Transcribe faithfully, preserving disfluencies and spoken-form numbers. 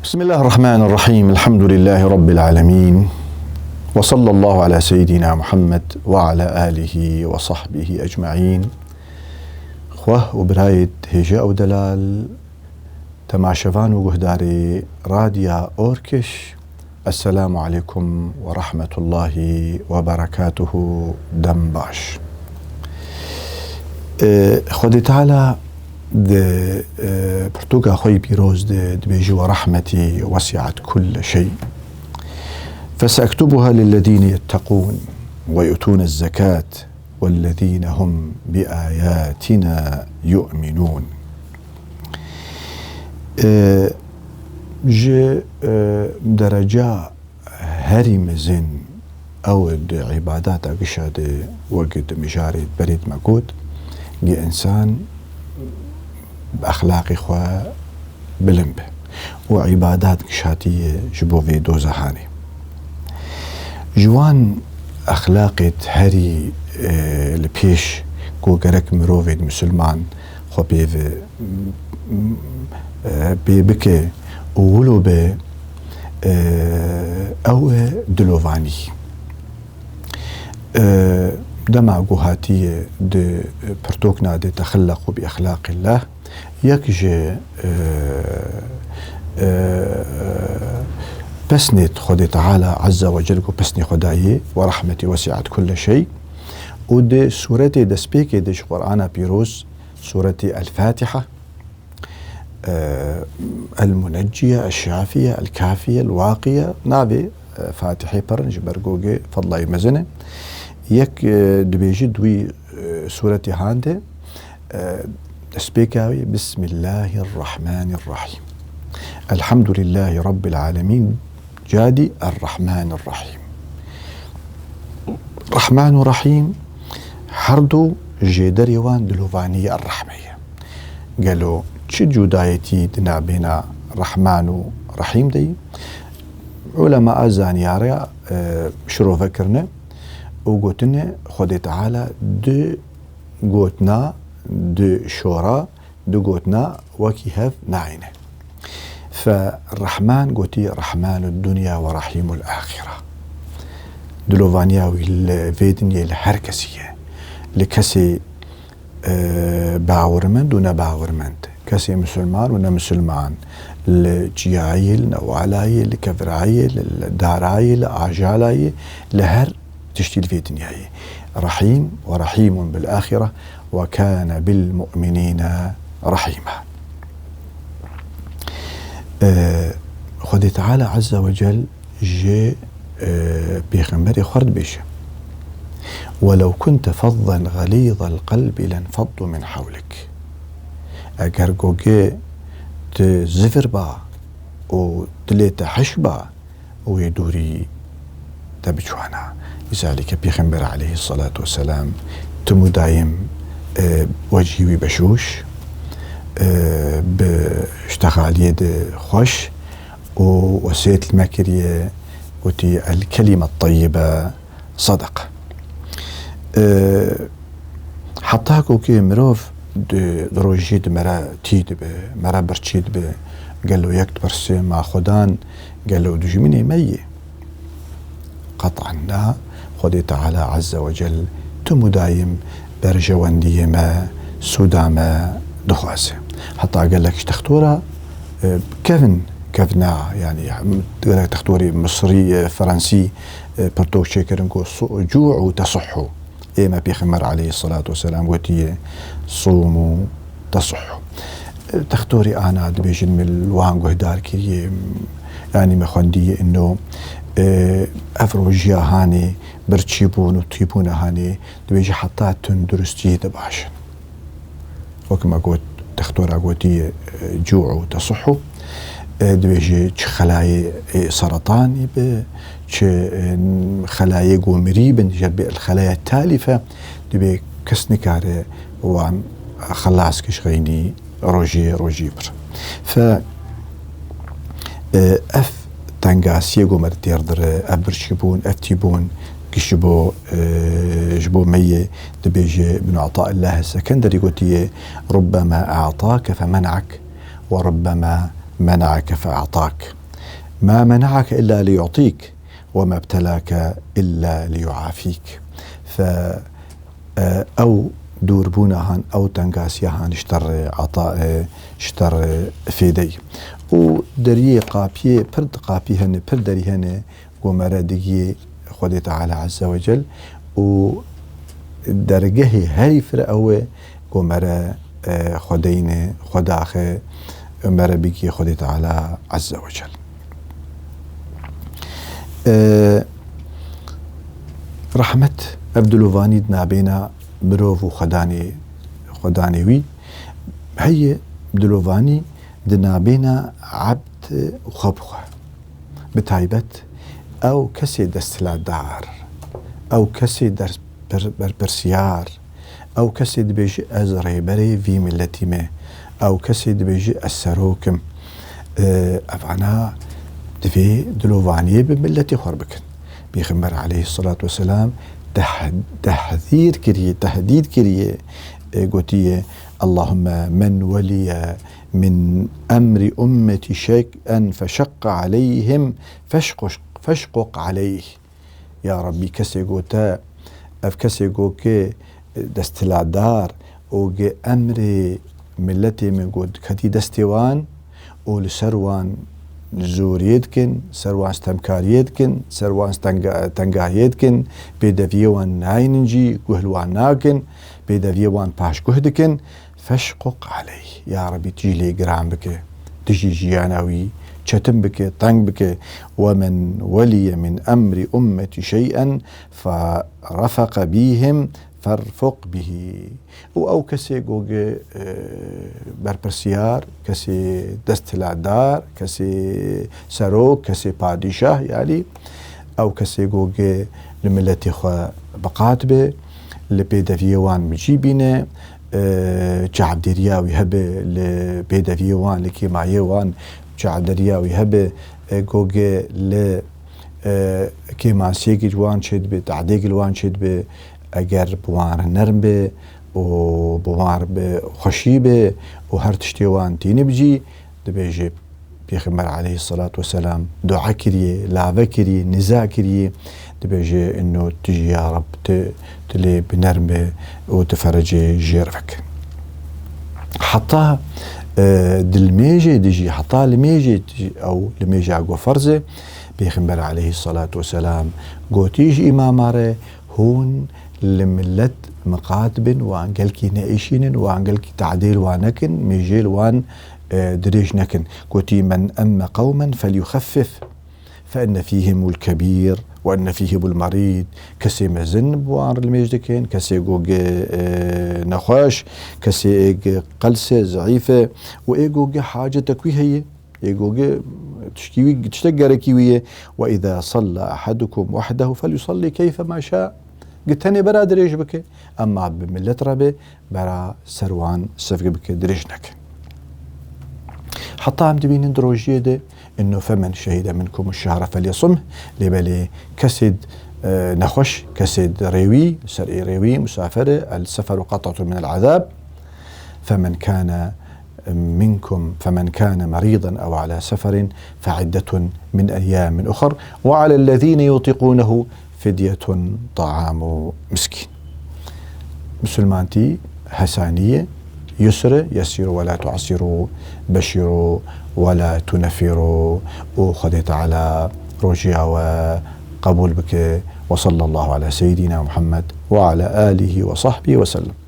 بسم الله الرحمن الرحيم. الحمد لله رب العالمين. وصلى الله على سيدنا محمد وعلى آله وصحبه أجمعين. Xweh û birayê hêja û delal, temaşevan û guhdarê Radya Orkiş, Esselamu aleykum ve rahmetullahi ve berekatuhu, dem baş. E, Xwedê Teala di, e, pirtûka xwe yî pîroz de dibêje: "Ve rahmetî wesi'at kulle şey. Fesektubuha lillezîne yettekûn ve yu'tûne zekat vellezîne hum bi ayatina yu'minûn." E, ji, e, dereca herî mezin ew di îbadata gişa de, wek di mijarê berê de me got, gi însan bi exlaqê xwe bilind be û îbadat gişatiye ji bo vê dozahanê. Ji wan exlaqê herî, e, li pêş ku gerek mirovê misilman xwe pê ve, e, pê bike û wilo be, e, ew e dilovanî. E, dema ku hatiye di pirtokna de texellaqu bi exlaqillah, yek ji, e, e, pesnê Xwedê Teala Azze ve Cel ku pesnê Xwedayê, "Ve rahmetî wesi'at kulle şey", û di sûretê destpêkê de ji Qur'ana Pîroz, Sûretê El-Fatiha, e, El-Munecciye, El-Şafiye, El-Kafiye, El-Waqiye, navê, e, Fatihê pir in, ji ber ku gi fedlayê mezin e. Yek, e, dibêjî di wî, e, sûretê han de, e, destpêka wî, Bismillahirrahmanirrahîm. Elhamdulillahî Rabbil alemîn. Cadî Errahmanirrahîm. Rahman û Rahîm her du jêderê wan dilovaniya Errahme ye. Gelo çi cudayetî di nabêna Rahman û Rahîm de ye? Ulema a zaniyariya, e, şirove kirine û gotine Xwedê Teala du gotina, du şora, du gotina wekî hev nayîne. Fe Rehman gotî, "Rehmanud dunya ve Rahîmul axira." Dilovaniya wî li vê dinyê li her kesî ye. Li kesê, e, bawirmend û nebawirmend, kesê misilman û nemisilman, li çiyayê, li newalayê, li kevirayê, li, li darayê, li ajalayê, li her tiştî li vê dinyayê. Rahîm ve Rahîmun bil axire ve kâne bil mu'minîne rahîma. E, Xwedê Teala Azze ve Cel ji, e, Pêxemberê xwe re dibêje: "Welew kunte fezzen xelîzel qelbi lenfeddu min hewlik." Eger gogê tu zifir ba û dilê te hişk ba, wê dûrî te biçwana. Lîzalîke Pêxember aleyhissalatu vesselam tim û dayim, e, wecihî wî beşûş, e, bi ştexaliyê de xweş û wesiyet li me kiriye, gotî, "El kelime teyyibe sadaka." E, Heta ku kê mirov di, di rojî di mere tî dibe, mere birçî dibe, gelo yek dipirse, "Ma Xudan gelo dijminê me yê?" Qet'an na, Xwedê Teala Azze ve Cel tim û dayim berjewendiyê me, sûda me dixwaze. Heta gelek ji textora, e, kevin, kevna, yanî gelek textorî Misrî, e, Fransî, e, pirtok çêkirin ku su-, "Cû'û tesihhû." Ême Pêxember aleyhissalatu vesselam gotiye, "Sûmû tesihhû." Textorî ana dibêjin, min li wan guhdar kiriye, yanî me xwendiye ino, e, ev rojiya hanê birçîbûn û tîbûna hanê, dibêje heta tunduristiyê de baş in. Wek me got, textora gotiye, e, "Cû'û tesihhû." E, dibêje çi xelayê, e, seretanî be, çi, e, xelayê ku mirî bin, jebê el xelaya talife, dibê kes nikare wan xelas kişxeynî rojê rojî bir. Fe, e, ev tengasiyê ku me têr dire, ev birçîbûn, ev tîbûn, ki ji bo, e, ji bo me yê, dibêje Ibn Ataillah Sekenderî gotiye, "Rubbema a'take fe men'ak, ve rubbema men'ake fe a'tak." ما منعك إلا ليعطيك وما ابتلاك إلا ليعافيك. Fe, e, ew dûrbûna han, ew tengasiya han ji terê etayê, ji terê fêdeyê. Û deriyê qapiyê, pir qapî hene, pir derî hene, ku me re digiyê Xwedê Teala Azze ve Cel û dergehê herî fir ew e ku me re, e, xwedeyne, xwedaxe, me re bigiyê Xwedê Teala Azze ve Cel. E, Rehmet ev dilovanî di nabêna mirov û xwedanê, xwedanê wî heye, dilovanî di nabêna ebd û xwe bi xwe. Bi taybet ew kesê desthilatdar, ew kesê der-, ber-, berpirsiyar, ew kesê dibêje, "Ez rêberê vî miletî me." Ew kesê dibêje, "Ez serok im." E, evana divê dilovaniyê bi miletê xwe re bikin. Pêxember aleyhisselatu vesselam teh-, tehdîr kiriye, tehdîd kiriye, e, gotiye, "Allahümme men veliye min emri ümmeti şey'en feşakka aleyhim feşkuş-, feşkuk aleyh." Ya Rabbî, kesê ku te, ev kesê ku ke desthilatdar û ge emrê miletê min ku diketî destê wan û li ser wan zoriyê dikin, ser wan stemkariyê dikin, ser wan stenga-, tengahiyê dikin, pêdeviyê wan nayînin cî, guh li wan nakin, pêdeviyê wan paşguh dikin, feşquq aleyh. Ya Rebî, tu jî lê giran bike. Tu jî jiyana wî çetin bike, teng bike. Ve men veliye min emri ummeti şey'en fe refeqe bîhim ferfuq bihî. Û ew kesê ku ge, e, berpirsiyar, kesê desthilatdar, kesê serok, kesê padîşah, yanî ew kesê ku ge li miletê xwe biqat be, li pêdeviyê wan bi cî bîne, e, çavdêriya wî hebe li pêdeviyê wan, li kêmayê wan çavdêriya wî hebe, e, ku ge li, e, kêmasiyekî ji wan çêdibe, tehdêkî li wan çêdibe, eger bi wan re nerm be û bi wan re bi xweşî be û her tiştê wan tîni bi cî, dibêje, Pêxember aleyhisselatu vesselam dua kiriye, lave kiriye, niza kiriye, dibêje, "Inno tu jî ya Reb, tu, tu lê bi nerm be û tu ferecê jê re veke." Heta, e, di limêjê de jî, heta limêjê de jî, ew limêja ku ferz e, Pêxember aleyhisselatu vesselam gotî ji îmama re, Hûn li milet miqat bin, wan gelkî neêşînin, wan gelkî tadê li wan nekin, mêjê li wan, e, dirêj nekin. Gotî, "Men emme qewmen felyuxeffif, fe inne fîhimul kebîr, ve inne fîhimul merîd." Kesê mezin bi wan limêj dikin, kesê ku ge, e, nexweş, kesê ê ge qels e, zeîf e, û ê ku ge hacetek wî heye. Ê ku ge tişkî wî, tiştek gerekî wî ye. "Ve izâ salla ahadukum wahdehu felyusalli keyfe ma şâ." Gi tenê bera dirêj bike. Emma bi milet re be, bera ser wan sifg bike, dirêj neke. Heta em dibînin di rojiyê de, inno femen şehide minkum şehre felyesumh. Lê belê kesê, e, nexweş, kesê rêwî, ser ê rêwî, musafir e, el seferu qat'atun min el azab. Femen kâne منكم فمن كان مريضا أو على سفر فعدة من أيام أخر وعلى الذين يطيقونه فدية طعام مسكين. Musulmantî hesanî ye, yusr e, yesiru ve la tuasiru, beşiru ve la tunefiru. Û Xwedê Teala rojiya we qebûl bike. Ve sallallahu ala seyyidina Muhammed ve ala alihi ve sahbihi ve sellem.